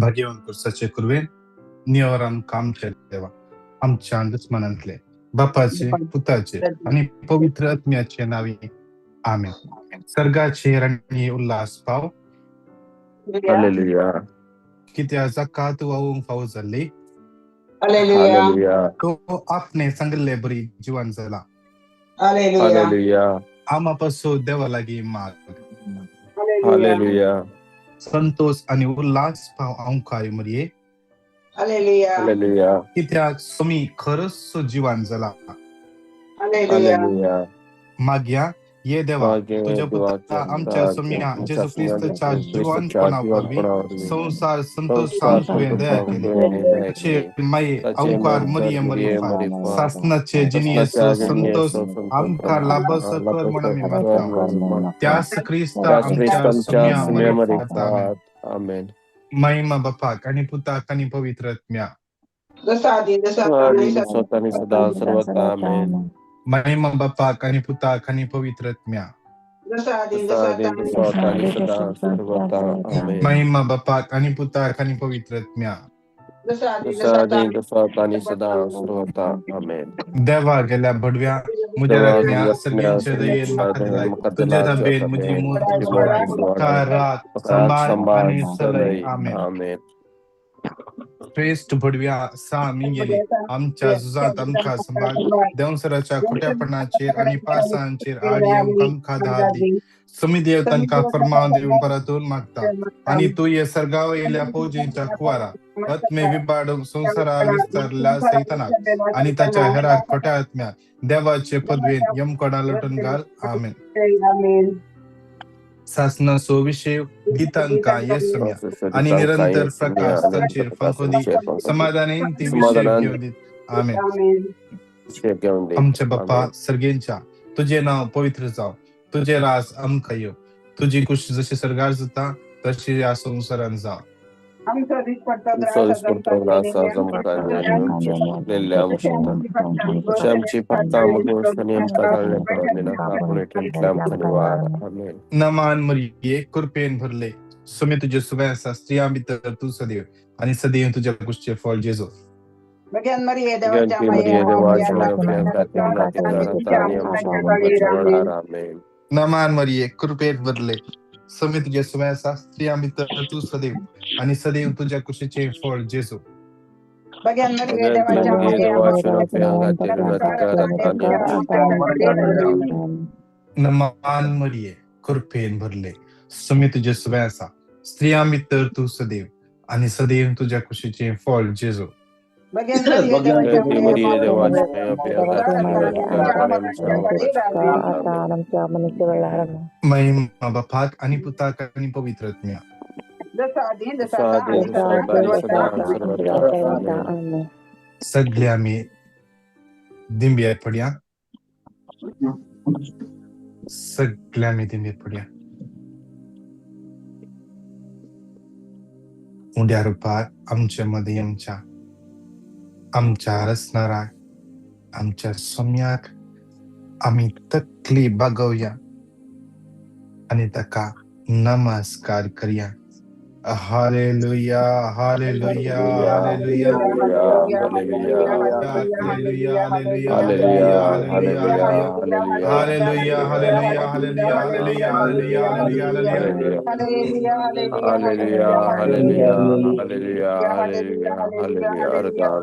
भाग्यवंत कुर्साचे कुरवेन निवर आमकां आमच्या देवा आमच्या दुस्मनांतले बापाचे पुताचे आनी पवित्र आत्म्याचे नावी आमेन. सर्गाचेर आनी उल्हास पाव. हालेलुया. कित्या जाका तूं वावूंक फावो जाल्ली. हालेलुया. तो आपणे सांगिल्ले बरी जिवन जाला. हालेलुया. आमा पासून देवा लागीं माग. हालेलुया. संतोष आनी उल्हास पाव आमकां मरये. हालेलुया. कित्याक स्वामी खरंच जिवन जाला. हालेलुया. मागया ये देवा तुझ्या पुता आमच्या स्वाम्या जेजू क्रिस्ताच्या जिवंतपणा वरवीं संवसार संतोषान तुवें दया केली. तशें माये आमकार मरिये मरिफात सासनाचे जिनियस संतोष आमकार लाभसो कर म्हूण आमी मागता त्यास क्रिस्ता आमच्या स्वाम्या मरिफात. आमेन. महिमा बापाक आनी पुताक आनी पवित्र आत्म्या. स्वतः सदा सर्वत्र. आमेन. महिमा बापाक आनी पुताक आनी पवित्र आत्म्या. महिमा बापाक आनी पुताक आनी पवित्र आत्म्या. देवा गेल्या बडव्या म्हज्या राखण्या सर्गेंच्या दयेन म्हाका दिलाय तुज्या दाबेन म्हजी मूत राख सांबाळ आनी चलय. आमेन. श्रेष्ठ भडव्या सा मिंगेली आमच्या झुजांत आमकां सांबाळ देंवसराच्या खोट्यापणाचेर आनी पासांचेर आड येवंक आमकां धाड दी. समी देव तांकां फरमान दिवन परतून मागता आनी तूं हे सर्गा वयल्या फौजेच्या कुवारा आत्मे विबाडूंक संवसारा विस्तारल्या सैतानाक आनी ताच्या हेराक खोट्या आत्म्या देवाचे पदवेन यमकडा लटून घाल. आमेन. सासनाचो विशय दितांकां येसम्या आनी निरंतर प्रकाश तांचेर फांको दी. समाधानेन ती विशय घेवन दीत. आमेन. आमच्या बाप्पा सर्गेंच्या तुजें नांव पवित्र जावं, तुजें राज आमकां येवं, तुजी कुश जशी सर्गार जाता तशी ह्या संवसारान जावं. नमान मरिये कृपेन भरले सुमे तुजे सुबे आसा, स्त्रियां भितर तूं सदैव आनी सदैव तुज्या कुशचें फळ जेजू. नमान मरिये कृपेन भरले समे तुजे सुबे आसा, स्त्रियां भितर तूं सदैव आनी सदैव तुज्या कुशीचें फळ जेजू. नमान मरिये कृपेन भरले सुमे तुजे सुबे आसा, स्त्रियां भितर तूं सदैव आनी सदैव तुज्या कुशीचें फळ जेजू. महिमा बापाक आनी पुताक आनी पवित्र आत्म्या. सगळे आमी दिंब्यार पडया. सगळे आमी दिंब्यार पडया. उंड्या रुपार आमचे मदीं आमच्या आमच्या रचणाराक आमच्या सोम्याक आमी तकली बागोवया आनी ताका नमस्कार करया. Hallelujah, hallelujah, hallelujah, hallelujah, hallelujah, hallelujah, hallelujah, hallelujah, hallelujah, hallelujah, hallelujah, hallelujah, hallelujah, hallelujah, hallelujah, hallelujah. Ardas hallelujah, hallelujah, hallelujah, hallelujah, hallelujah,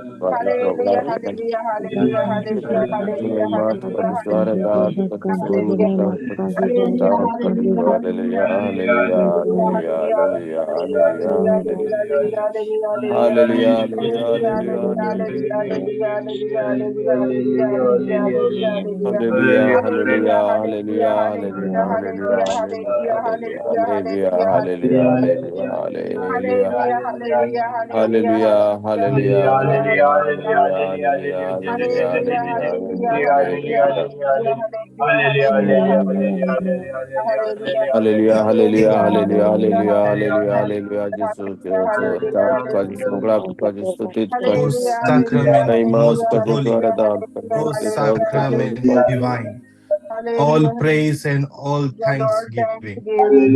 hallelujah, hallelujah, hallelujah, hallelujah, hallelujah, hallelujah, hallelujah, hallelujah, hallelujah, hallelujah, hallelujah, hallelujah, hallelujah. O sacrament most holy, O sacrament divine, All praise and all thanksgiving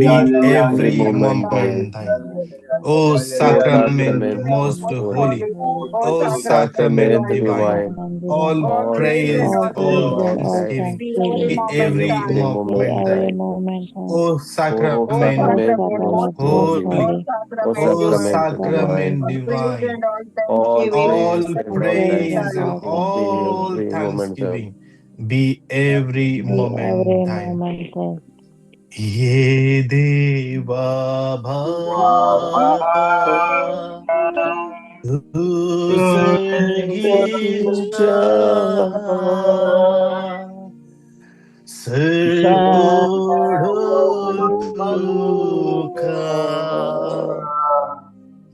be Every every moment moment thine. thine. O O sacrament sacrament most most holy, holy, O O sacrament sacrament divine, divine, all all praise, praise all and all thanksgiving thanksgiving be be every every moment moment thine. thine. O O sacrament sacrament most holy, holy, O O sacrament sacrament divine, divine, all all praise and all praise and thanksgiving be all every moment thine. thanksgiving be every moment thine. ये देवा बापा तू सर्गीच्या सरपोडून तुका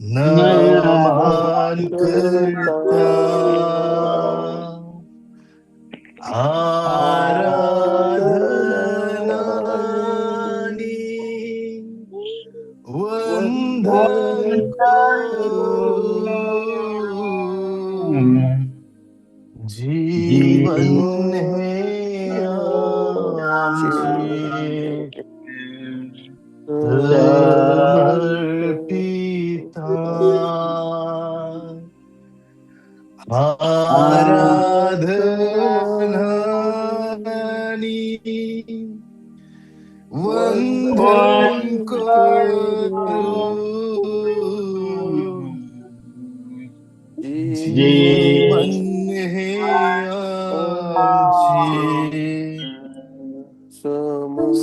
नमन करता आराधनानी वंदन करू जीवन हे आमचे समर्पिता आराधनानी वंदन करू जीवन हे आमचे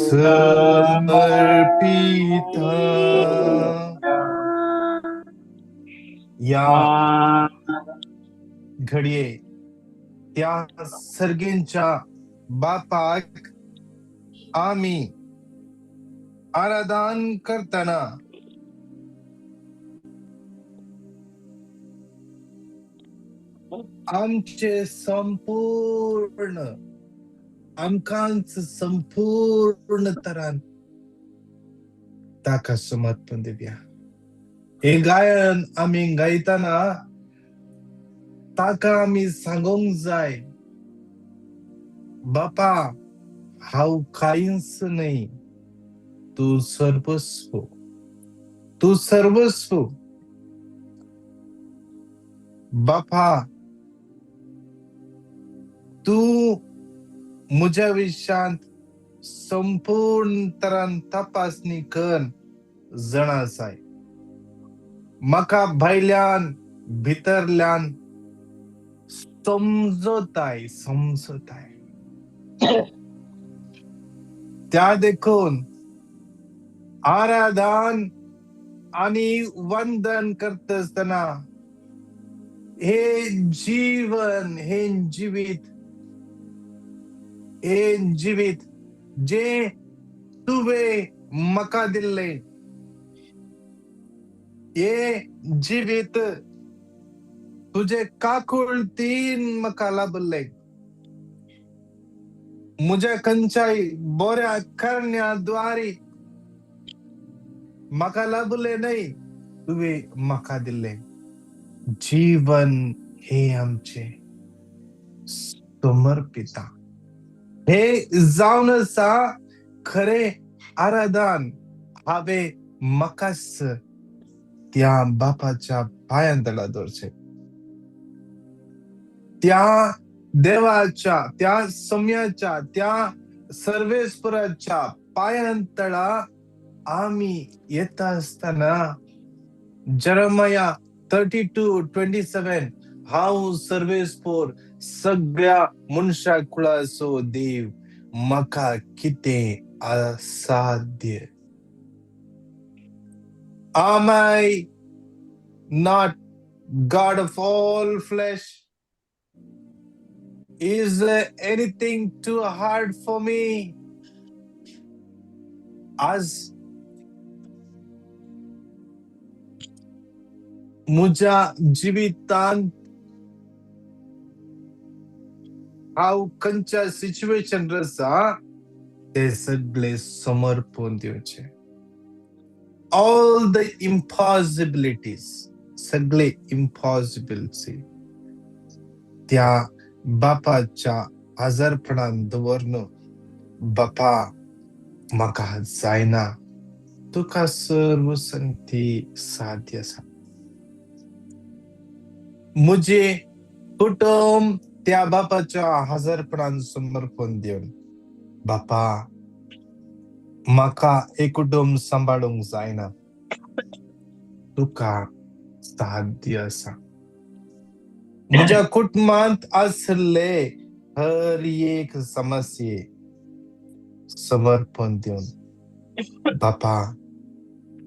समर्पिता. या घडये त्या सर्गेंच्या बापाक आम्ही आराधन करताना आमचे संपूर्ण आमकांच संपूर्ण तरान ताका समर्पण दिवया. हे गायन आमी गायतना ताका आमी सांगूंक जाय, बापा हांव कांयच न्हय, तूं सर्वस्व, तूं सर्वस्व. बापा तूं म्हज्या विशांत संपूर्ण तरान तपासणी कर जाणा जाय. म्हाका भायल्यान भितरल्यान समजताय समजताय. त्या देखून आराधन आणि वंदन करता आसतना हे जीवन, हे जिवीत, हे जिवीत जे तुवें म्हाका दिल्लें, हे जिवीत तुजे काकुळतीन म्हाका लाभल्लें. म्हज्या खंयच्याय बऱ्या करण्या द्वारे म्हाका लाभलें न्हय, तुवें म्हाका दिल्लें. जीवन हे आमचें समर्पिता. हे जावन आसा खरें आराधन हांवें म्हाकाच त्या बापाच्या पांयां तळा दवरचें. त्या देवाच्या, त्या सम्याच्या, त्या सर्वेस्पराच्या पांयां तळा आमी येता आसतना जरमया 32:27 हांव सर्वेस्पोर सगळ्या मनशा कुळाचो देव, म्हाका कितें असाध्य? Am I not God of all flesh? Is there anything too hard for me? आज म्हज्या जिवितांत हांव खंयच्या सिच्युएशन आसा ते सगळे समर्पण दिवचे. ऑल the impossibilities, सगळे इम्पॉसिबिलिटी त्या बापाच्या आजारपणान दवरन बापा म्हाका जायना, तुका सर्व संगती साध्य आसा. म्हजें कुटुंब त्या बापाच्या हजरपणान समर्पण दिवन, बापा म्हाका हें कुटुंब सांबाळूंक जायना, तुका साध्य आसा. म्हज्या कुटुंबांत आसले हर एक समस्ये समर्पण दिवन, बापा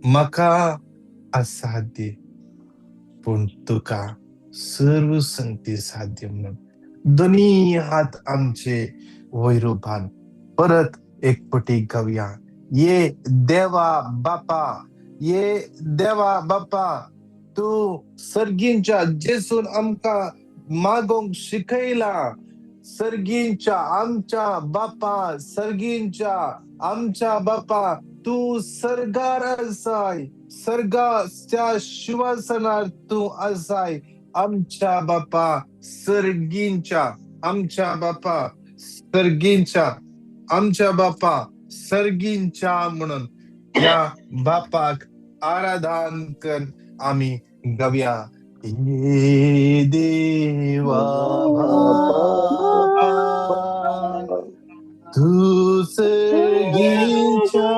म्हाका असाध्य पूण तुका सर्व संगती साध्य. म्हणून दोनी हात आमचे वयर उबारून परत एक पटी गावया. ये देवा बापा, ये देवा बापा, तूं सर्गींच्या जेसून आमकां मागोवंक शिकयला. सर्गींच्या आमच्या बापा, सर्गींच्या आमच्या बापा, तूं सर्गार आसाय, सर्गाच्या शिवासनार तूं आसाय. आमच्या बापा सर्गींच्या, आमच्या बापा सर्गींच्या, आमच्या बापा सर्गींच्या म्हणून ह्या बापाक आराधन कर आमी गावया. ये देवा बापा, तूं सर्गींच्या,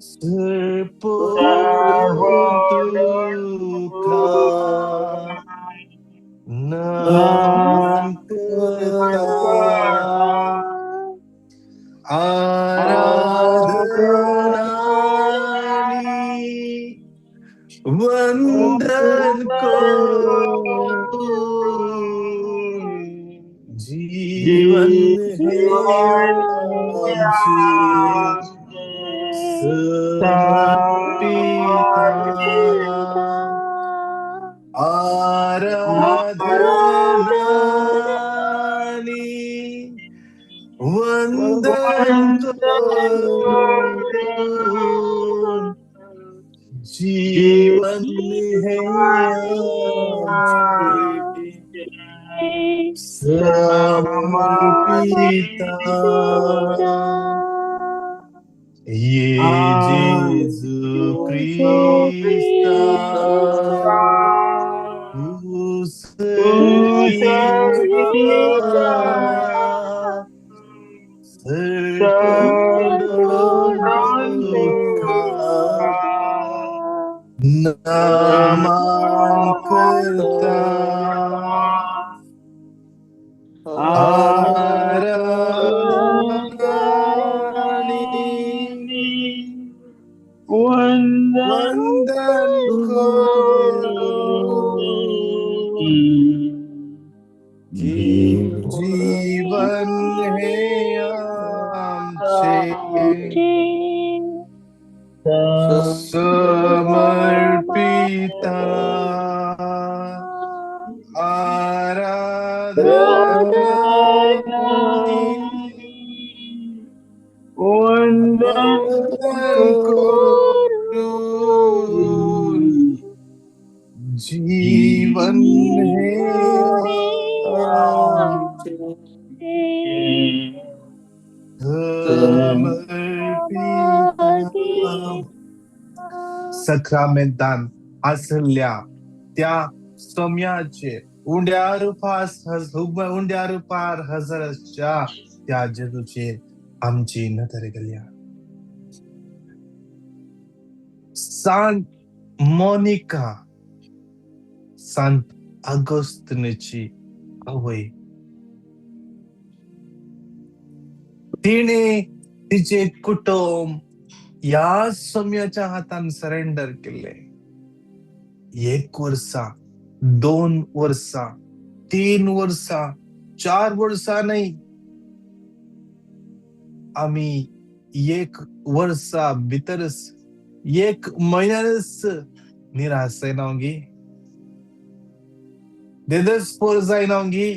सर्पोन तुका नमन करता, आराधना आनी वंदन करून जीवन हे आमचे समर्पिता. आराधना आनी वंदन करून जीवन हे आमचे समर्पिता. ये जेजू क्रिस्ता, तूं सर्गींच्या, सर्पोन तुका नमन करता, आराधना आनी वंदन करून जीवन हे आमचे समर्पिता. आराधना वंदन करून जीवन हे आमचे समर्पिता. सक्रामेंतान आसल्या त्या सोम्याचे उंड्या रुपास उंड्या रुपार हजरच्या त्या जेजूचेर आमची नदर गेल्या. सांत मोनिका, सांत अगोस्तिनाची आवय, तिणे तिचे कुटुंब ह्या सोम्याच्या हातान सरेंडर केल्ले. एक वर्सा, 2 वर्सां, 3 वर्सां, 4 वर्सां न्हय, आमी एक वर्सा भितरच, एक म्हयन्यानच निराश जायना गी, देदस्पोर जायना गी.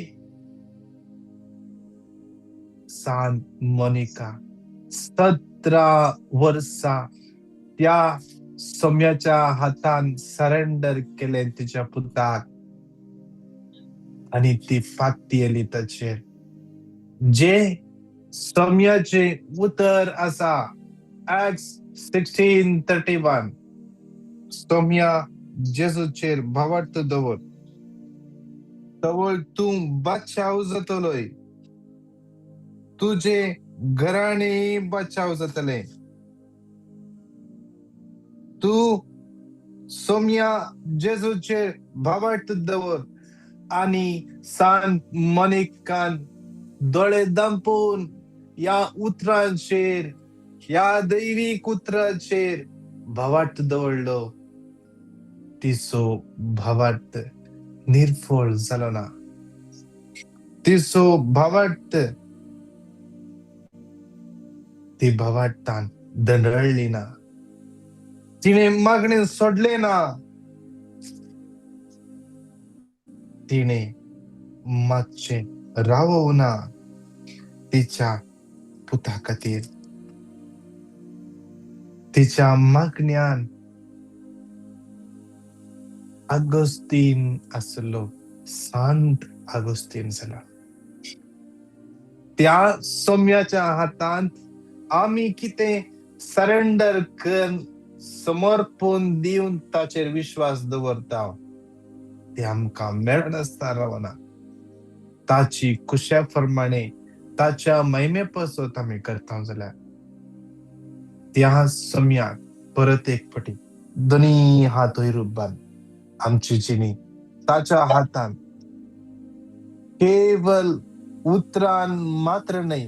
सांत मोनिका 17 वर्सां त्या सोम्याच्या हातान सरेंडर केलें तिच्या पुताक आनी ती फाती येली ताचेर. जे सम्याचे उतर आसा, Acts 16:31. सोम्या जेजूचेर भावार्थ दवर, तवळ तूं बचाव जातलोय, तुजे घराणे बचाव जातले. तूं सोम्या जेजूचेर भावार्थ दवर आनी सान मनिकान दोळे दांपून ह्या उतरांचेर, ह्या दैवीक उतरांचेर भावार्थ दवरलो, तिचो भावार्थ निर्फळ जालो ना. तिचो भावार्थ ती भावार्थान दंडळ्ळी ना, तिणें मागणें सोडलें ना, तिणें मातशें रावोवं ना तिच्या पुता खातीर. तिच्या मागण्यान आगोस्तीन आसलो, सांत आगोस्तीन जाला. त्या सोम्याच्या हातांत आमी कितें सरेंडर कर, समर्पण दिवन ताचेर विश्वास दवरता, ते आमकां मेळनासतना रावना. ताची कुशा प्रमाणे ताच्या महिमे पासत आमी करता जाल्यार त्या सम्याक परत एक फावटी दोनी हात वयर बांद आमची जिणी ताच्या हातान केवल उतरान मात्र न्हय,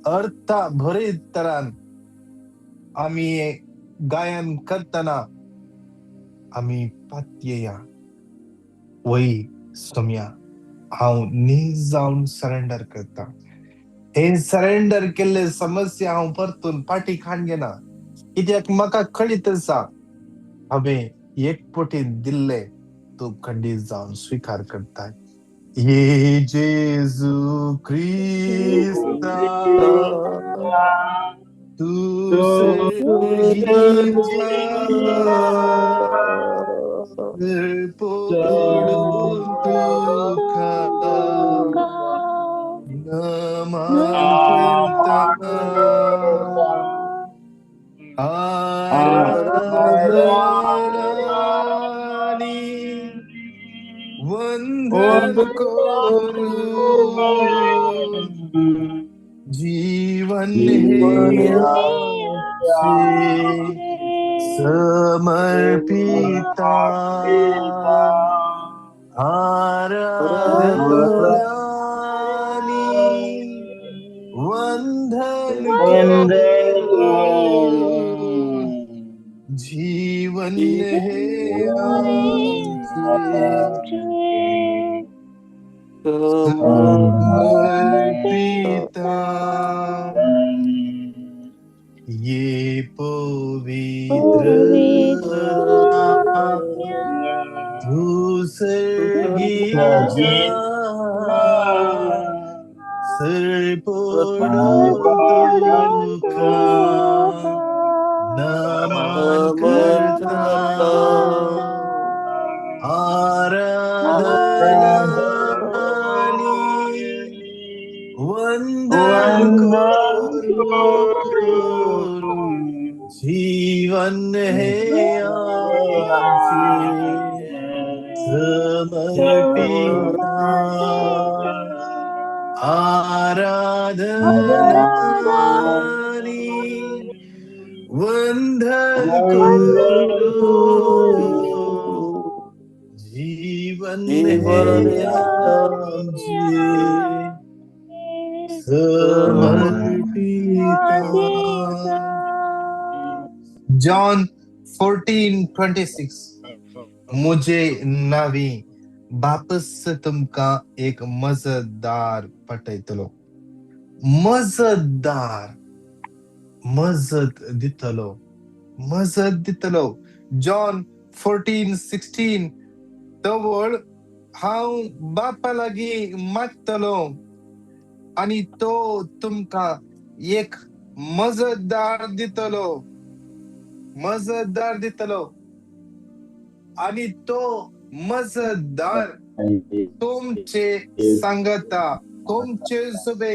अर्था भरीत तरान आमी गायन करतना आमी पातयेया, वय सोम्या, हांव नीज जावन सरेंडर करता. हे सरेंडर केल्ले समस्या हांव परतून पाटी खाण घेना, कित्याक म्हाका कळीत आसा हांवें एक पटी दिल्ले तूं खंडीत जावन स्विकार करताय. ये जेजू क्रिस्ता तूं पडून तुका नमन करता, आराधनानी वंदन करूं, जीवन हे आमचे समर्पिता, आराधनानी वंदन करूं, जीवन हे आमचे समर्पिता. ये पवित्र तू सर्गीचा सरपडून तुका नमन करता, आराधनानी वंदन करूं, जीवन हे आमचे समर्पिता, आराधनानी वंदन करूं, जीवन हे आमचे समर्पिता. जॉन 14:26. मुझे नवी वापस तुमकां एक मजतदार पाठयतलो, मजतदार, मजत दितलो, मजत दितलो. जॉन 14:16. तवळ हांव बापा लागीं मागतलो आनी तो तुमकां एक मजतदार दितलो, मजतदार दितलो, आनी तो मजतदार तुमचे सांगता, तुमचे सुबे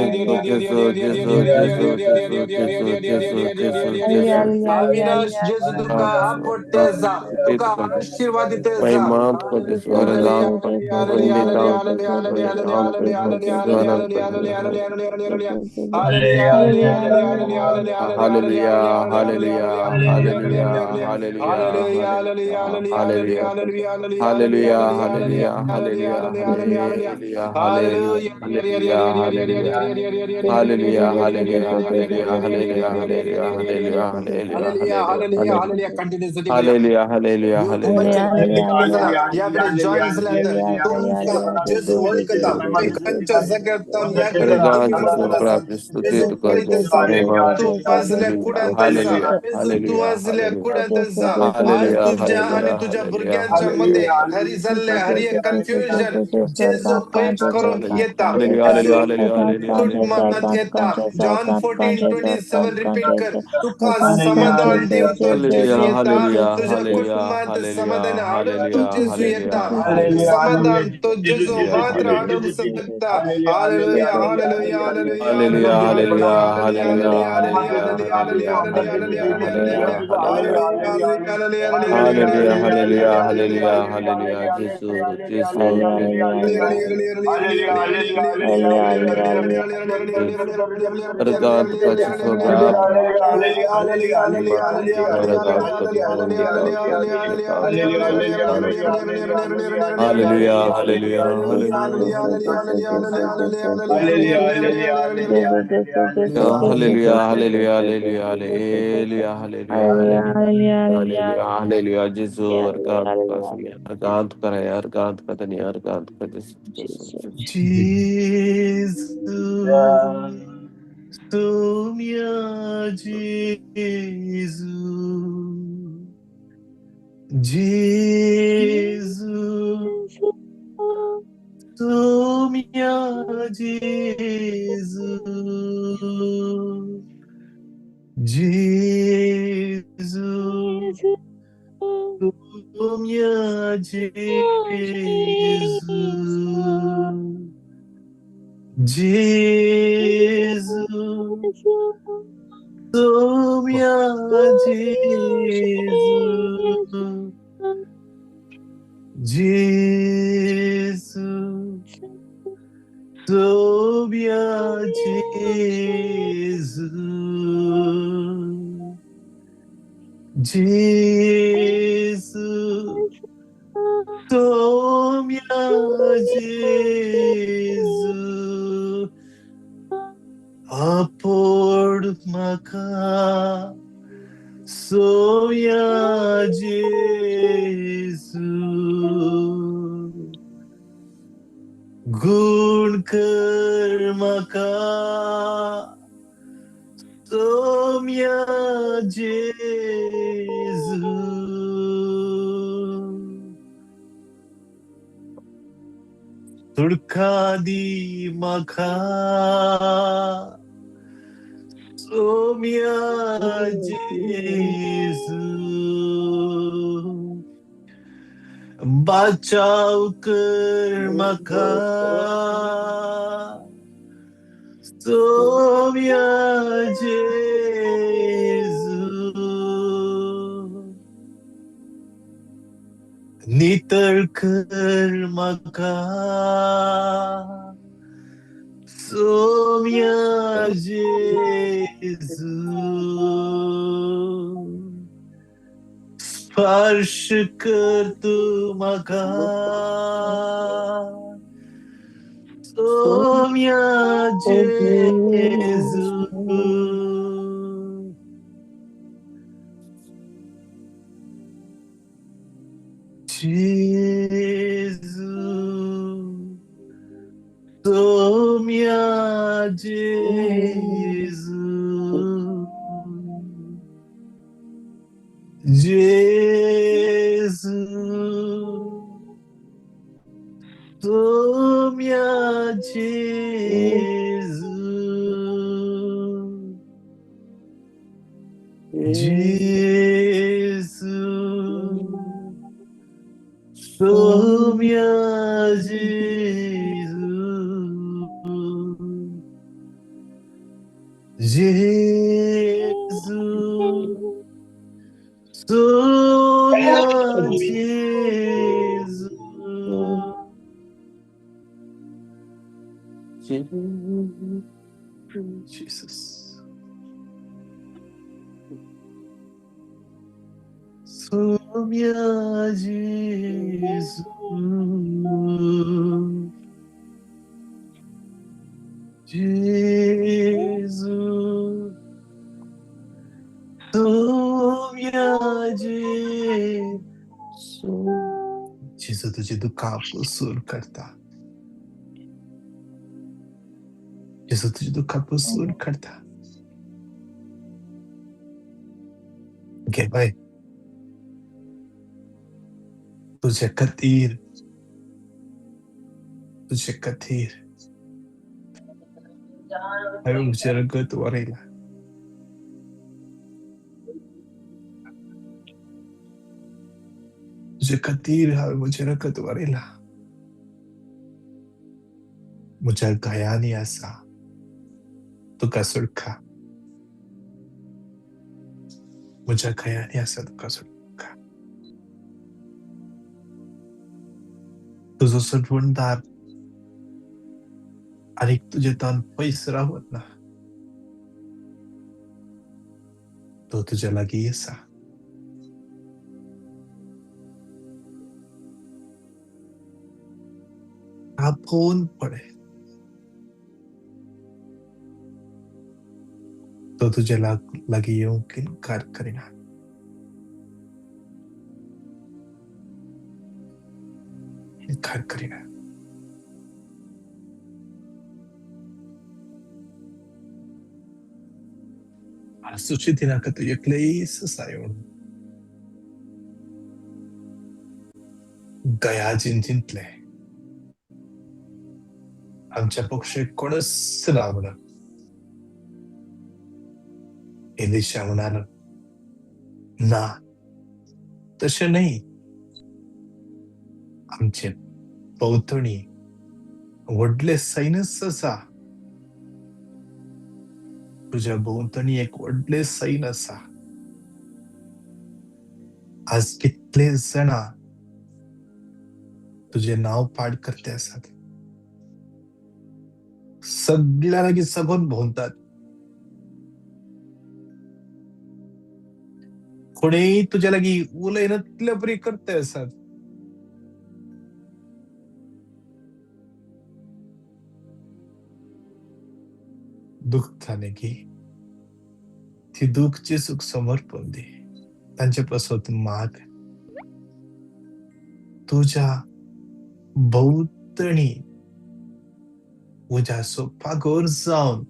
Gesù, Gesù, Gesù, Gesù, Gesù, Gesù, Gesù, Gesù, Gesù. Avinash जेजू तुका आपडतेजा, तुका आशीर्वादितेजा. महिमांत को Gesù, वरदान पर वंदितांत वंदितांत स्वरंत Hallelujah, hallelujah, hallelujah, hallelujah, hallelujah, hallelujah. Hallelujah, hallelujah, hallelujah, hallelujah, hallelujah, hallelujah, hallelujah. Hallelujah, hallelujah, hallelujah, hallelujah, hallelujah, hallelujah, hallelujah, hallelujah, hallelujah, hallelujah, hallelujah. Hallelujah. Continuously करूया. Hallelujah, hallelujah, युट्यूबाचेर hallelujah. आसा ह्या कडेन join जाल्यात तुमकां जेजू वळखता. तुमी खंयच्या जाग्यार जावन ह्या घडयेक तुमी वरदान बसून आसात. प्राप्त स्तुति जेजू तुका पळयत आसा. महिमा तूं आसल्या कुडांत आसा. Hallelujah, जेजू तूं hallelujah, आसल्या hallelujah. कुडांत आसा. आज Hallelujah, तुज्या आनी hallelujah, तुज्या hallelujah, भुरग्यांच्या मदें hallelujah. हरी जाल्ले हर एक कन्फ्युजन जेजू पयस करूंक येता. Hallelujah, जेजू hallelujah, hallelujah, hallelujah, कुटुंबांत येता. जॉन 14:27 रिपीट कर. तुका समाधान दिवन तो जेजू hallelujah, येता. hallelujah, तुझ्या hallelujah, कुटुंबांत समाधान hallelujah, हाडून तो hallelujah, जेजू hallelujah, येता. hallelujah, समाधान तो जेजू hallelujah, मात्र hallelujah. हाडूंक शकता. Hallelujah, hallelujah, hallelujah, Hallelujah, hallelujah, hallelujah, hallelujah, hallelujah, hallelujah, hallelujah, hallelujah, hallelujah, hallelujah, hallelujah, hallelujah, hallelujah, hallelujah, hallelujah. Hallelujah, hallelujah, Hallelujah, hallelujah, hallelujah, hallelujah, hallelujah. Jesus, Jesus, Jesus, Jesus. वरदान तुका जिसो व्याप वरदान तुका Vandita Hallelujah, hallelujah, hallelujah, hallelujah, hallelujah, hallelujah, hallelujah, hallelujah, hallelujah, hallelujah, hallelujah, Jesus, वरदान तुका वरदान तुका वरदान तुका धन्य वरदान तुका Jesus, Jesus. Jesus, Soumya Jesu, Jesu, Soumya Jesu, Jesu, Soumya Jesu, Jesu, Soumya Jesu, Jesu, Soumya Jesu, Jesu, Soumya Jesu, आपोड म्हाका सोम्या जेजू, गुण कर म्हाका सोम्या जेजू, तुडका दी म्हाका सोम्या जेजू, बाचाव कर म्हाका सोम्या जेजू, नितळ कर म्हाका सोम्या जेजू, स्पर्श कर तूं म्हाका सोम्या जेजू, जेजू, सोम्या जेजू, जेजू, सोम्या जेजू, जेजू, सोम्या जेजू. जेजू, सोम्या जेजू. Jesus. Soumya Jesu, Jesu, Soumya Jesu. जेजू तुजी दुखां पुसून काडटा. जेजू तुजी दुखां पुसून काडटा. घे बाय, तुजे खातीर, तुजे खातीर हांवें म्हजें रगत वरयलां. तुजे खातीर हांवें म्हजें रगत वरयलां. म्हज्या गळ्यांनी आसा तुका सुटका. म्हज्या गळ्यांनी आसा तुका सुटका. तुजो सोडवणदार आनी तुजे तान पयस रावत ना. तो तुज्या लागीं आसा. आपोवन पळय, तो तुज्या लागीं येवंक इनकार करिना. इनकार करिना. आसूची दिनाका तूं एकलेच आसाय म्हणून. गयाजीन चिंतलें, आमच्या पक्षे कोणच ना म्हणून. एलिशा म्हणालो, ना, तशें न्हय. आमचे भोंवतणी व्हडलें सैन्यच आसा. तुज्या भोंवतणी एक व्हडलें सैन्य आसा. आज कितले जाणां तुजें नांव पाड करते आसात. सगळ्या लागीं सगून भोंवतात. कोणूय तुज्या लागीं उलयनातले परी करते आसात. दुखता न्ही की ती दूख जेजूक समर्पण दी. तांचे पासत माग. तुज्या भोंवतणी उज्याचो पागोर जावन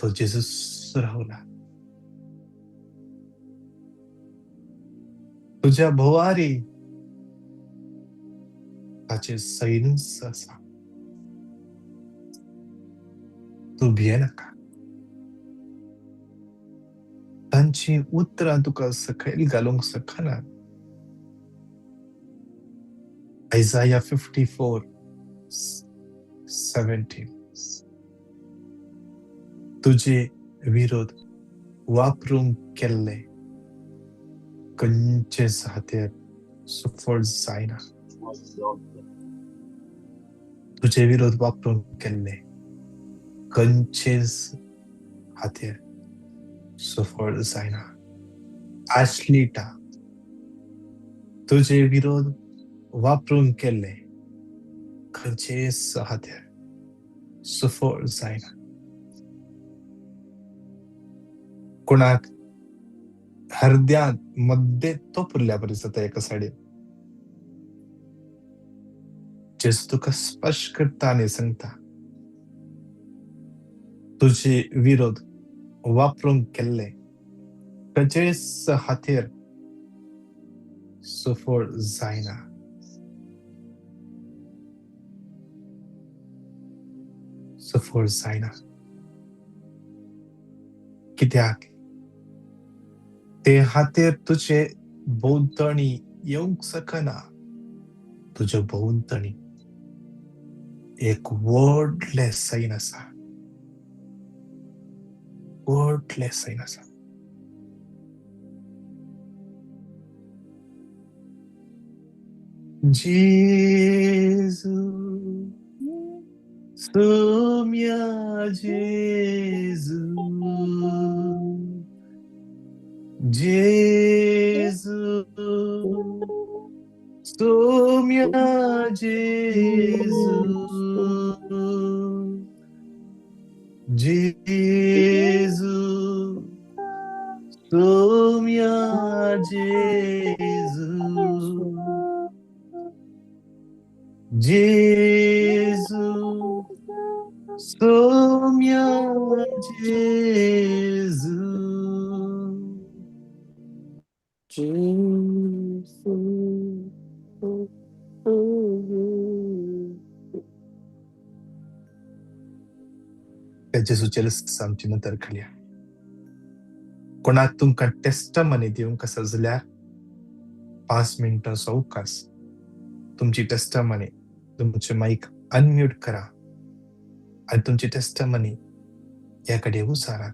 तो जेजूस रावला. तुज्या भोवारी ताचें सैन्यूच आसा. तूं भियेनाका. तांचीं उतरां तुका सकयल घालूंक शकना. Isaiah 54:17. तुजे विरोध वापरूंक केल्ले खंयचेच हातेर सुफळ जायना. तुजे विरोध वापरूंक केल्ले खंयचेच हातेर सुफळ जायना. आश्लिटा, तुजे विरोध वापरून केल्ले खंयचेच हातेर सुफळ जायना. कोणाक हरद्यांत मद्दे तोपुरल्या बरी जाता एका सायडीन. जेजू तुका स्पश्ट करता आनी सांगता, तुजे विरोध वापरूंक केल्ले खंयचेच हातेर सुफळ जायना. सुफळ जायना. कित्याक ते हातेर तुजे भोंवतणी येवंक शकना. तुज्या भोंवतणी एक व्हडलें सैन आसा. व्हडलें सैन आसा. जेजू सोम्या जेजू, जेजू सोम्या जेजू, जेजू सोम्या जेजू, जेजू सोम्या जेजू. त्या जेजूचे आमची नदर घालया. कोणाक तुमकां टेस्टमनी दिवंक आसा जाल्यार 5 मिनटां सवकास तुमची टेस्टमनी, तुमचे मायक अनम्यूट करा आनी तुमची टेस्टमनी ह्या कडेन उचारात.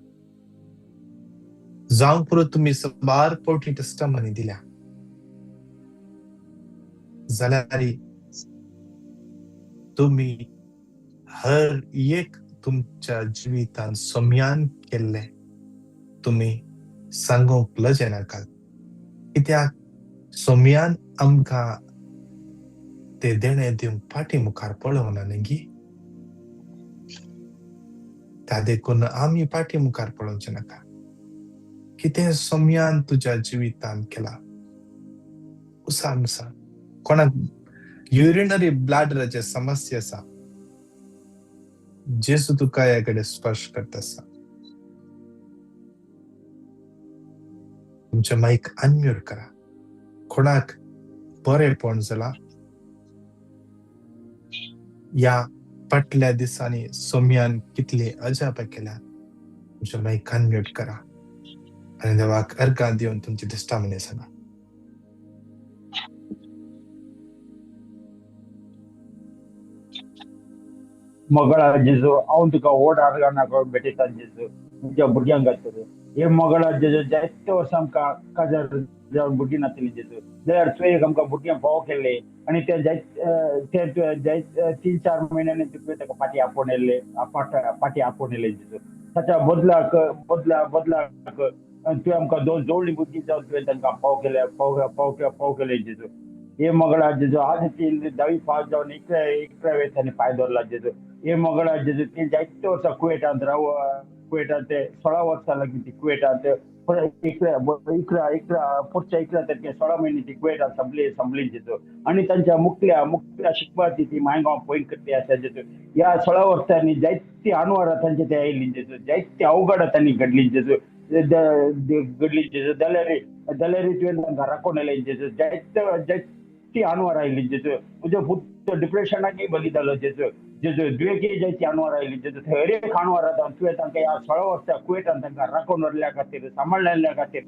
जावंक पुरो तुमी साबार फावटी टेस्टमनी दिल्या जाल्यार तुमी हर एक तुमच्या जिवितान सोम्यान केल्लें तुमी सांगूंक लजेनाकात. कित्याक सोम्यान आमकां ते देणें दिवंक फाटी मुखार पळोवना न्ही, त्या देखून आमी फाटी मुखार पळोवचें नाका. कितें सोम्यान तुज्या जिवितान केला उसान सांग. कोणाक युरिनरी ब्लॅडराचे समस्या आसा, जेजू तुका ह्या कडेन स्पर्श करता आसा. तुमचें मायक अनम्यूट करा. कोणाक बरेंपण जाला ह्या फाटल्या दिसांनी सोम्यान कितली अजापां केल्या, तुमचें मायक अनम्यूट करा आनी देवाक अर्गां दिवन तुमची दिश्टावणी सांगा. मगळा जेजू, हांव तुका व्हड आर्गां भेटयता जेजू, म्हज्या भुरग्यांक खातीर. हे मगळा जेजू, जायते वर्सां आमकां काजार जावन भुरगीं नासली जेजू, जाल्यार तुवें एक आमकां भुरग्यांक फावो केल्ले आनी ते जायते ते जायते 3-4 म्हयन्यांनी तुवें ताका फाटीं आपोवन येयल्ले, फाटीं आपोवन येयले जेजू. ताच्या बदलाक बदला बदलाक तुवें आमकां 2 जोडणी भुरगीं जावन तुवें तांकां फाव केले, फाव फाव फाव केले जेजू. हे मगळा जेजू, आज ती 10वी पास जावन 11 वेळेस तांणी पांय दवरला जेजू. हे मगळा जेजू, ती जायते वर्सां कुवेटांत राव, कुवेटांत ते 16 वर्सां लागली ती कुवेटांत, 11 11 पुढच्या 11 तारखे 16 म्हयने ती कुवेटांत संपली संपली जेजू. आनी तांच्या मुखल्या मुखल्या शिकपाची ती मायगांव पॉयंट करती आसा जेजू. ह्या 16 वर्सांनी जायती अणवारां तांचे ते आयली जेजू, जायती अवघडां तांणी घडली जेजू, घडली जेजू. जाल्यार जाल्यार तुवें तांकां राखोवन येयलें जेजू. जायते जायती अणवारां आयली जेजू. म्हजो पूत डिप्रेशनाकय बली जालो जेजू. जेजू दुयेंकी जायती अणवारां आयली जेजू. हर एक अणवारां तुवें तांकां ह्या 16 वर्सां कुवेटान तांकां राखोवन व्हरल्या खातीर, सांबाळिल्ल्या खातीर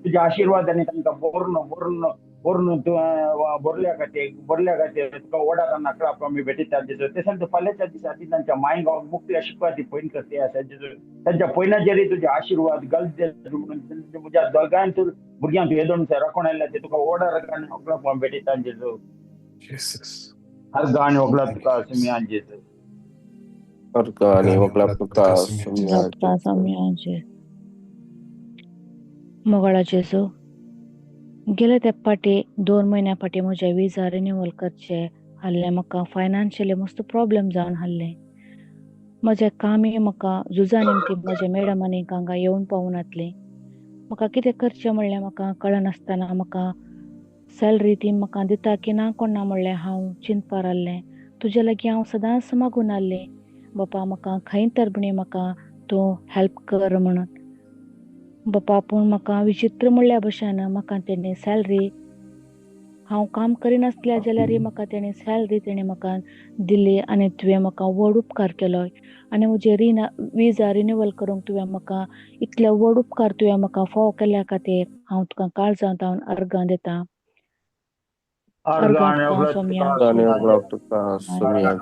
तुज्या आशिर्वादांनी तांकां भरून भरून भरून तुवें भरल्या खातीर भरल्या खातीर तुका वडार नाकळाप आमी भेटयतात जेजू. ते सांगता फाल्यांच्या दिसा ती तांच्या मायगांव मुखल्या शिकपाची पयन करती आसा जेजू. तांच्या पयनाचेरय तुजे आशिर्वाद घाल जेजू. म्हणून म्हज्या दोगांय तूं भुरग्यांक तूं येदोन राखोवन आयल्या ते तुका वडार वकलाप आमी भेटयतात जेजू. अर्गान वकलाप तुका सुम्यान जेजू. अर्गान वकलाप तुका सुम्यान जेजू. मोगाळा जेजू, गेले ते फाटी 2 म्हयन्या फाटी म्हज्या विजा रिन्युअल करचे आहले. म्हाका फायनान्शियली मस्त प्रॉब्लेम जावन आहले. म्हजें कामय म्हाका झुजा निमती म्हज्या मॅडमांनी हांगा येवन पावनातली. म्हाका कितें करचें म्हणलें म्हाका कळनासतना म्हाका सॅलरी ती म्हाका दिता की ना कोण ना म्हणलें हांव चिंतपार आहलें. तुजे लागीं हांव सदांच मागून आहलें, बापा म्हाका खंय तर म्हणी म्हाका तूं हेल्प कर म्हणून. बापा पूण म्हाका विचित्र म्हणल्या भशेन म्हाका तेणी सॅलरी, हांव काम करिनासल्या जाल्यारय म्हाका तेणी सॅलरी तेणी म्हाका दिली आनी तुवें म्हाका व्हड उपकार केलो. आनी म्हजे विजा रिन्युअल करूंक तुवें म्हाका इतले व्हड उपकार तुवें म्हाका फावो केल्ल्या खातीर हांव तुका काळजांत हांव अर्गां दिता. अर्गां तुका सोमया.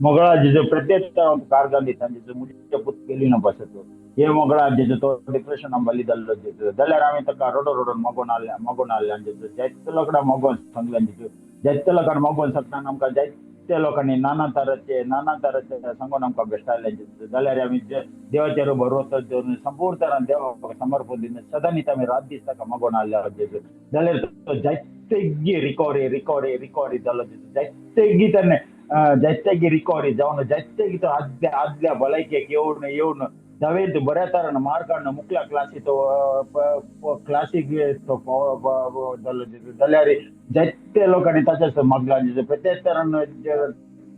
मोगळा जेजू प्रत्येक कारगान दिता जेजू मुझ्या पूत केली ना पासत हे मोगळा जेजू तो डिप्रेशन बली जाल्लो जेजू जाल्यार आमी ताका रडो रडोन मागोन आसले मागोन आसले जेजू जायते लोकां मागोन सांगलें जेजू जायते लोकांक मागोन सांगतना आमकां जायते लोकांनी नाना तराचे नाना तराचे सांगून आमकां बेश्टायलें जेजू जाल्यार आमी देवाचेर भरवतो दवरून संपूर्ण तरान देवाक समर्पण दिवन सदांच आमी रात दीस ताका मागोन आसले जेजू जाल्यार तो जायतेगी रिकवरी रिकवरी रिकवरी जालो जेजू जायतेगी ताणें जायतेगी रिकवरी जावन जायतेगी तो आदल्या आदल्या भलायकेक येवन येवन दवेंत बऱ्या तरान मार्क हाडून मुखल्या क्लासी तो क्लासीक तो जालो जेजू जाल्यार जायते लोकांनी ताच्या मागला जेजू प्रत्येक तरान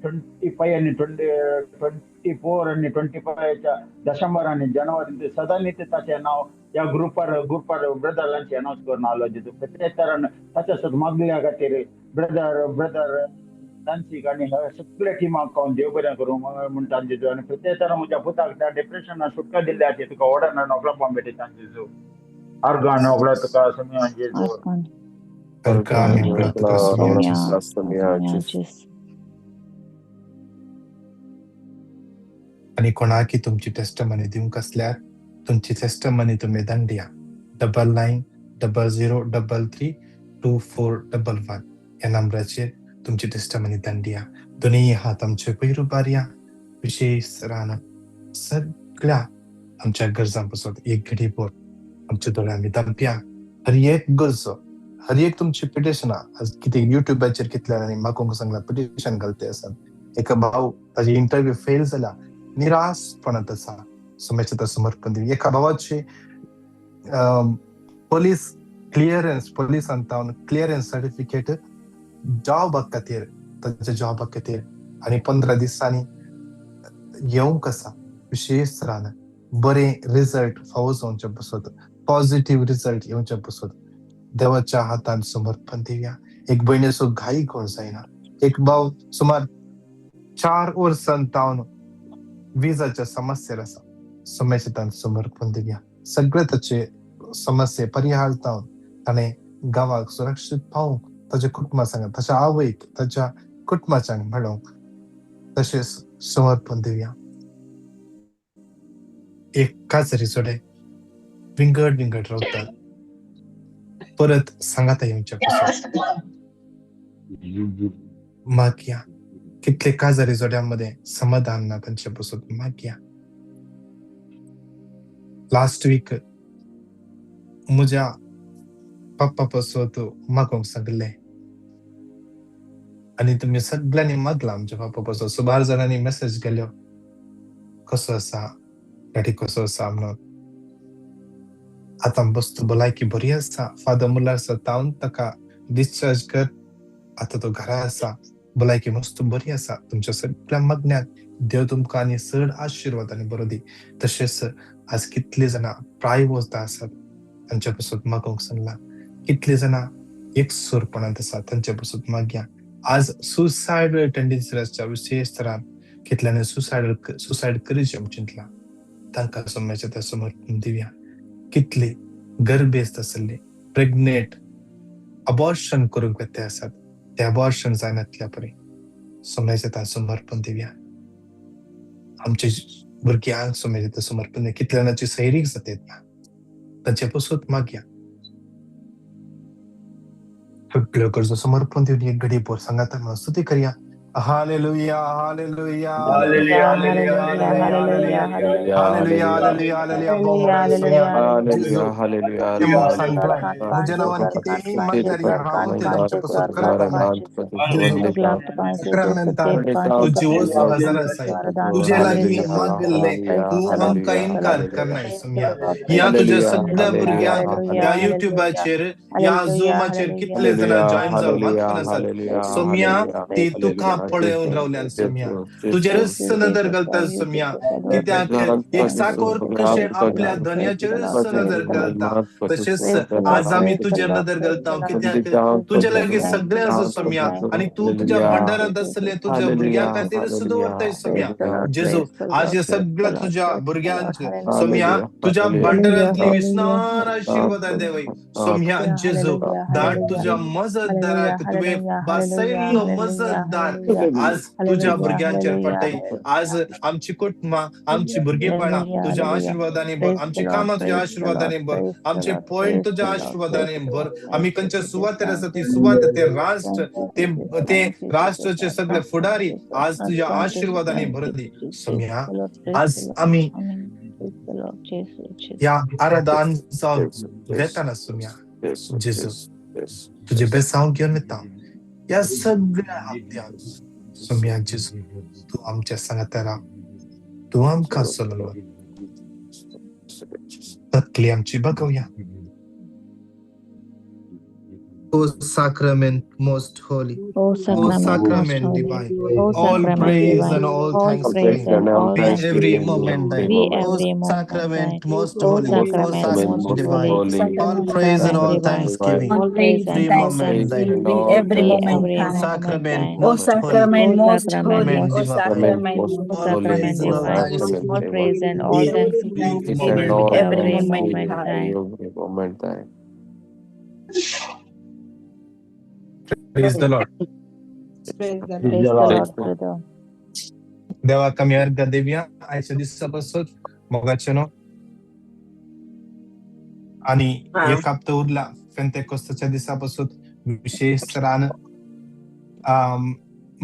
25 आनी 24 आनी 25 डिसेंबर आनी जानेवारी सदांच ताचें नांव ह्या ग्रुपार ग्रुपार ब्रदरांचे अनावन्स करून आलो जेजू प्रत्येक तरान ताच्या सुद्दां मागल्या खातीर ब्रदर ब्रदर नान्सीक आनी सगळ्या टिमाक हांव देव बरें करूं म्हणटा जेजू आनी प्रत्येक तरान म्हज्या पुताक त्या डिप्रेशनान सुटका दिल्ल्याचेर तुका ऑर्डर नोकला भेटयता जेजू आर्गान होगळा तुका समिया जेजू आनी कोणाकी तुमची टेस्टमनी दिवंक आसल्यार तुमची टेस्टमनी तुमी धाडया 9900 33 2411 ह्या नंबराचेर तुमची टेस्टमनी धाडया. दोनूय हात आमचे वयर उबारया. विशेश रान सगळ्या आमच्या गरजां पासत एक घडी भर आमच्या दोळ्यांनी दामप्या. हर एक गरजो हर एक तुमची पिटिशनां आज कितें युट्यूबाचेर कितल्या जाणांनी मागोवंक सांगलां पिटिशन घालते आसात. एका भाव ताजी इंटरव्यू फेल जाला निराशपणांत आसा सोम्याचें समर्पण दिवन. एका भावाची पोलीस क्लियरन्स पोलिसान तावन क्लियरन्स सर्टिफिकेट जॉबा खातीर ताच्या जॉबा खातीर आनी 15 दिसांनी येवंक आसा. विशेश तरान बरें रिजल्ट फावो जावचे पासत पॉझिटीव रिजल्ट येवचे पासत देवाच्या हातान समर्पण दिवया. एक भयणीचो घाई कोण जायना. एक भाव सुमार 4 वर्सां तावन विजाच्या समस्येर आसा. सोम्याच्या हातान समर्पण दिवया. सगळे ताचे समस्ये परिहार जावन ताणें गांवाक सुरक्षीत पावूंक ताच्या कुटुंबा सांगा ताच्या आवयक ताच्या कुटुंबाच्यांक मेळोवंक तशेंच समर्पण दिवया. एक काजरी जोडे विंगड विंगड रावतात परत सांगाता येवच्या पासून मागया. कितले काजारी जोड्यांमध्ये समाधान ना तांचे पासून मागया. लास्ट वीक म्हज्या पप्पा पासून मागोवंक सांगले आनी तुमी सगळ्यांनी मागला आमच्या पप्पा पासून. सुमार जाणांनी मेसेज केल्यो कसो आसा डॅडी कसो आसा म्हणून. आतां बस्तू भलायकी बरी आसा. फादर मुलार तावन ताका डिस्चार्ज कर. आतां तो घरा आसा. भलायकी मस्त बरी आसा. तुमच्या सगळ्या मागण्यांक देव तुमकां आनी चड आशिर्वाद आनी बरो दी. तशेंच आज कितली जाणां प्राय वचता आसात तांच्या पासून मागोवंक सांगलां. कितली जाणां एकसूरपणांत आसा तांच्या पासून मागया. आज सुसायडल टेंडन्सी आसच्या विशेश तरान कितल्यांनी सुसायड करीचें म्हूण चिंतलां तांकां सोम्याच्या त्या समर्पण दिवया. कितली गर्भेस्त आसली प्रेग्नेंट अबॉर्शन करूंक ते आसात ते अबॉर्शन जायनातल्या परी सोम्याच्या त्या समर्पण दिवया. आमचे भुरग्यांक सोम्याच्या त्या समर्पण दिवया. कितल्या जाणांची सैरीक जाता ना तांचे पासून मागया. सगळ्यो गरजो समर्पण दिवन एक घडी भर सांगाता म्हणून स्तुती करया. Hallelujah hallelujah hallelujah hallelujah hallelujah hallelujah hallelujah. म्हज्या नांवान कितेंय मागल्यार हांव तें तुमचे पासून करतां. साक्रामेंतान तूं जिवोचो हजार आसाय. तुजे लागीं मागल्लें तूं आमकां इनकार करनाय सोम्या. ह्या तुज्या सगळ्या भुरग्यांक ह्या युट्यूबाचेर ह्या झुमाचेर कितले जाणां जॉयन जावन मागून आसात सोम्या ती तुका पळोवन रावल्यान सोम्या. तुजेरच नदर घालता सोम्या. कित्याक एक चाकोर कशें आपल्या धनयाचेरच नदर घालता तशेंच आज आमी तुजेर नदर घालता. कित्याक तुजे लागीं सगळें आसा सोम्या आनी तूं तुज्या भंडारांत आसलें तुज्या भुरग्यां खातीर सुद्दां व्हरताय सोम्या. जेजू आज हे सगळ्या तुज्या भुरग्यांक सोम्या तुज्या भंडारांतली विस्नार आशिर्वाद देवय सोम्या. जेजू धाड तुज्या मजतदाराक तुवें बसयल्लो मजतदार आज तुझ्या भुरग्यांचेर पडटय. आज आमची कुटुंबां, आमची भुरगेपणां तुझ्या आशिर्वादांनी भर, आमची कामां तुझ्या आशिर्वादांनी भर, आमचे पॉयंट तुझ्या आशिर्वादांनी भर. आमी खंयच्या सुवातेर आसा ती सुवात, ते राष्ट्र, ते ते राष्ट्राचे सगळे फुडारी आज तुझ्या आशिर्वादांनी भर दी सोम्या. आज आमी ह्या आराधन जावन वेताना सोम्या जेजू, तुझे बेसांव घेवन वता ह्या सगळ्या हप्त्यान. सोम्या जेजू, तूं आमच्या सांगाता राव, तूं आमकां चलोवन तकली आमची बगोवया. O sacrament most holy, O O sacrament most sacrament holy, divine, O all sacrament praise divine, and all all thanksgiving praise and all be every thanksgiving moment thine. be O every moment sacrament thine. most O holy, O sacrament sacrament most divine, holy, all O praise and sacrament all divine, thanksgiving all praise every and all moment thine. thanksgiving be every be moment every thine. moment Sacrament thine. O most holy, sacrament O most sacrament holy, sacrament O most divine, holy, sacrament O all sacrament praise and all divine, thanksgiving all praise and all be thanksgiving every be moment every every moment moment thine. thine. Praise the Lord. Praise the Lord. Praise the Lord, brother. देवाक आमी अर्घ दिवया आयच्या दिसा पासून मोगाचे न्हू. आनी एक हप्तो उरला पेंतेकोस्ताच्या दिसा पासून. विशेष तरान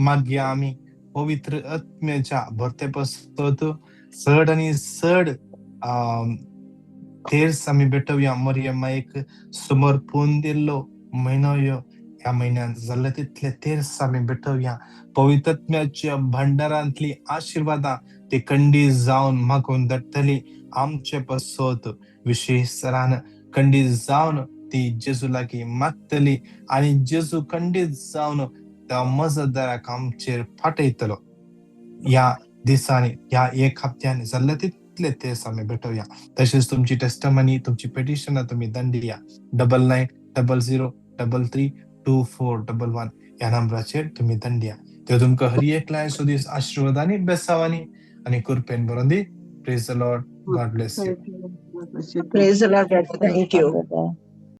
मागया आमी पवित्र आत्म्याच्या भरते पासून चड आनी चड तेर्स आमी भेटोवया. मरियम एक समर्पून दिल्लो म्हयनो ह्यो. ह्या म्हयन्यांत जाल्ले तितले तेर्स आमी भेटोवया. पवित्र आत्म्याच्या भंडारांतली आशिर्वादां ती कंडी जावन मागून धाडटली आमचे पासत. विशेष तरान कंडी जावन ती जेजू लागीं मागतली आनी जेजू खंडीत जावन त्या मजतदाराक आमचेर पाठयतलो. ह्या दिसांनी, ह्या एक हप्त्यान जाल्ले तितले तेर्स आमी भेटोवया. तशेंच तुमची टेस्टमनी, तुमची पेटिशनां तुमी दंडिया 9900332411 ह्या नंबराचेर तुमी दंडिया. त्यो तुमकां हर एकल्या दीस आशिर्वादांनी, बेसावांनी आनी कृपेन भरोन दी. Praise the Lord. God bless you. Praise the Lord, brother. Praise Thank the you. brother.